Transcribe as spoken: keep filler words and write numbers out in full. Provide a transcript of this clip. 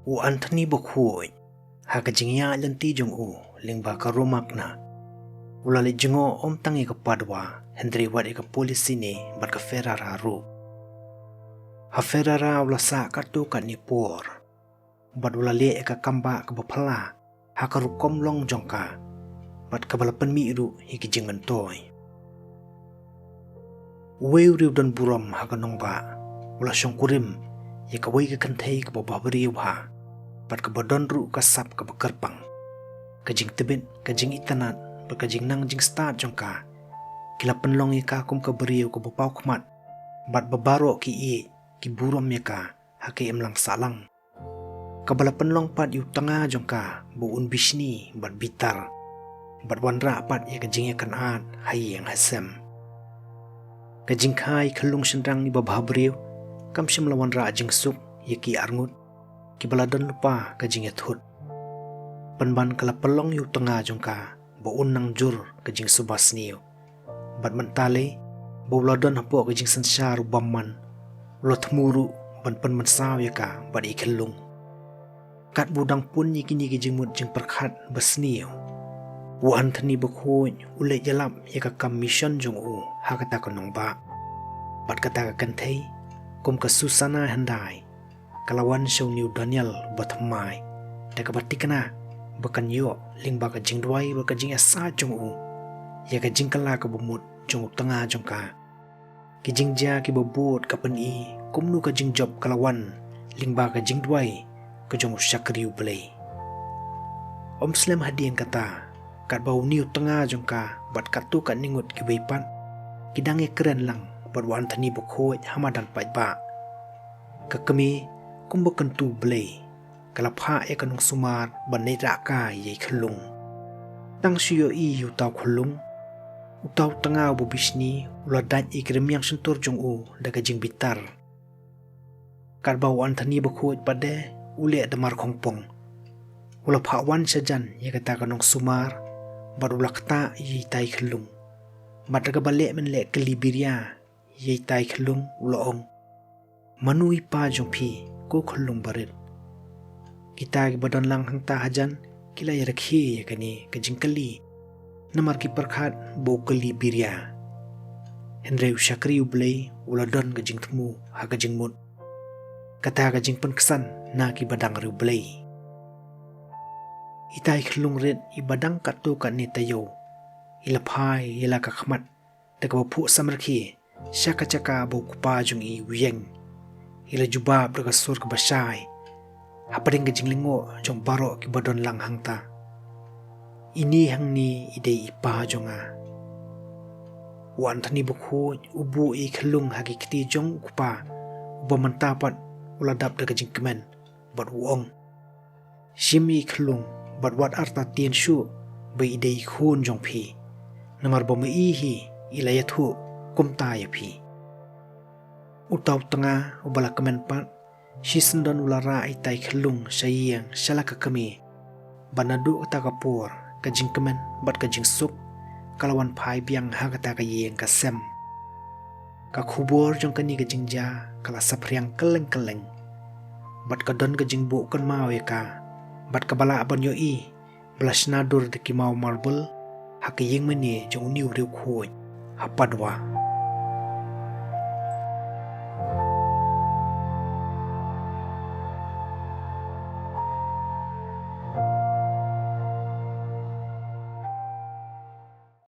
U Anthony Bakhuid, ha ka jingïaid lynti jong u lyngba ka Romagna, u la leit jngoh ym tang ïa ka Padua hynrei wat ïa ka Polesine bad ka Ferrara ruh. Ha Ferrara u la sah katto katne por bad u la leh ïa ka kambah kaba phylla ha ka rukom long jong ka bad kaba la pynmih ruh ïa ki jingmyntoi. Uwei u riewdonburom ha ka nongbah u la shongkurim ïa kawei ka kynthei kaba bhabriew bha bad kaba don ruh ka sap kaba kyrpang. Ka jingtbit, ka jingitynnad bad ka jingnang jingstad jong ka ki la pynlong ïa ka kum ka briew kaba pawkhmat bad ba baroh ki ïeit ki burom ïa ka ha ka imlang sahlang. Kaba la pynlong pat ïa u tnga jong ka ba un bishni bad bitar bad wanrah pat ïa ka jingïakynad ha ïing ha sem. Ka jingkha ïa i khyllung shynrang iba bhabriew kam shym la wanrah jingsuk ïa ki arngut kiba la don lypa ka jingïathut. Pynban ka la pynlong ïa u tnga jong ka ba un nang jur ka jingsuba sniew. Bad mynta lei ba u la don hapoh ka jingsynshar u bymman, u la thmu ruh ban pynmynsaw ïa ka bad i khyllung. Katba u dang pun ïa kine ki jingmut jingpyrkhat ba sniew, u Anthony Bakhuid u leit ïalap ïa ka kam mission jong u ha kata ka nongbah. Bad kata ka kynthei, kum ka Susana hyndai, ka la wan sha une u Daniel ba thymmai da kaba thikna ba kan ïoh lyngba ka jingduwai bad ka jingïasaid jong u ïa ka jingkylla kaba mut jong u tnga jong ka. Ki jingjia kiba bud ka pyni kumno ka jingjop ka la wan lyngba ka jingduwai ka jong u shakri U Blei. Ym slem hadien kata, katba une u tnga jong ka bad katto katne ngut kiwei pat ki dang ïakren lang bad u Anthony Bakhuid ha madan paidbah, ka kmie kumba kyntu U Blei ka la phah ïa ka nongsumar ban leit rah kai ïa i khyllung. Tang shu ïohi ïa uta u khyllung, uta u tnga uba bishni u la dait ïa ki rmiang shyntur jong u da ka jingbitar. Katba u Anthony Bakhuid pat de u leh da markhongpong, u la phah wan shajan ïa kata ka nongsumar bad u la ktah ïa ita i khyllung. Bad da kaba leh mynleh kylli biria ïa ita i khyllung u la ong, "Mano i pa jong phi, ko khyllung barit?" Kita kiba don lang hangta hajan ki la ïarakhe ïa kane ka jingkylli namar ki pyrkhat ba u kylli biria. Hynrei u shakri U Blei u la don ka jingthmu ha ka jingmut, kata ka jingpynksan na kiba dang riewblei. Ita i khyllung rit iba dang katto katne taïew i la phai ïa la ka khmat da kaba phuh samrkhie sha ka jaka ba u kpa jong i u ïeng. I la jubab da ka sur kaba shai hapdeng ka jinglyngngoh jong baroh kiba don lang hangta, "Ine hangne i dei i pa jong nga." U Anthony Bakhuid u buh ïa i khyllung ha ki kti jong u kpa uba mynta pat u la dap da ka jingkmen bad u ong, "Shim ïa i khyllung bad wat artatien shuh ba i dei i khun jong phi, namar ba ma i hi i la ïathuh kumta ïa phi." Uta u tnga uba la kmen pat, shisyndon u la rah ita i khyllung sha ïing sha la ka kmie. Bad naduh kata ka por ka jingkmen bad ka jingsuk ka la wan phai biang ha kata ka ïing ka sem. Ka khubor jong kane ka jingjia ka la saphriang kylleng kylleng. Bad ka don ka jingbuh kynmaw ïa ka bad kaba lah ban ïohi ba la shna dur da ki maw marble ha ka ïing mane jong une u riewkhuid ha Padua.